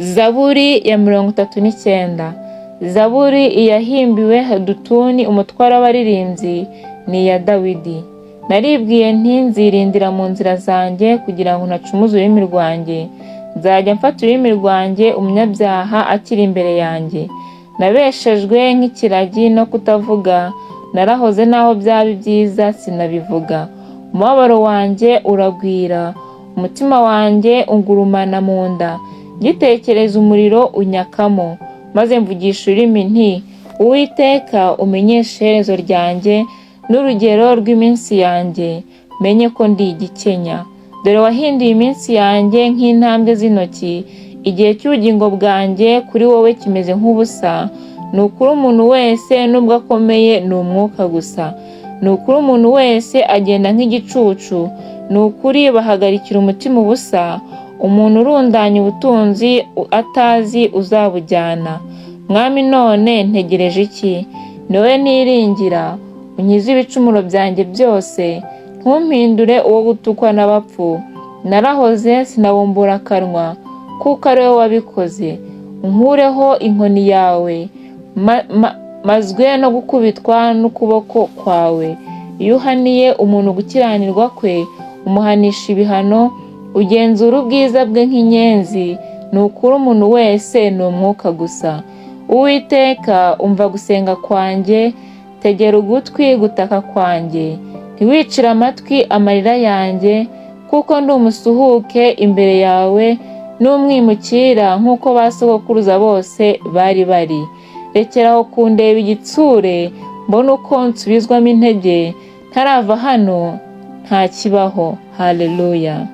Zaburi ya 39. Zaburi iyahimbiwe Hedutuni umutware w'abaririmbyi, ni iya Dawidi. Naribwiye nti: "Nzirindira mu nzira zanjye kugira ngo ntacumuza ururimi rwanjye. Nzajya mfata ururimi rwanjye umunyabyaha akiri imbere yanjye." Nabeshejwe nk'ikiragi no kutavuga, narahoze naho byaba ibyiza sinabivuga. Umubabaro wanjye uragwira, umutima wanjye ungurumana mu nda. Ngitekereza umuriro unyakamo, maze mvugisha ururimi nti: "Uwiteka, umenyeshe iherezo ryanjye n'urugero rw'iminsi yanjye, menye ko ndi igikenya. Dore wahinduye iminsi yanjye nk'intambwe z'intoki, igihe cy'ubugingo bwanjye kuri wowe kimeze nk'ubusa. Ni ukuri umuntu wese nubwo akomeye ni umwuka gusa. Ni ukuri umuntu wese agenda nk'igicucu, ni ukuri bahagarikira umutima ubusa. Umuntu urundanya ubutunzi atazi uzabujyana. Mwami, none ntegereje iki? Ni wowe niringira, unkize ibicumuro byanjye byose, ntumpindure uwo gutukwa n'abapfu. Narahoze sinabumbura akanwa, kuko ari wowe wabikoze. Unkureho inkoni yawe, mazwe no gukubitwa n'ukuboko kwawe. Iyo uhaniye umuntu gukiranirwa kwe, umuhanisha ibihano, ugenzura ubwiza bwe nk'inyenzi. Ni ukuri umuntu wese ni umwuka gusa. Uwiteka, umva gusenga kwanjye, tegera ugutwi gutaka kwanjye, ntiwicire amatwi amarira yanjye, kuko ndi umusuhuke imbere yawe n'umwimukira nk'uko ba sogokuruza bose bari bari. Rekeraho kundeba igitsure, mbone uko nsubizwamo intege, ntarava hano nta kibaho. Haleluya.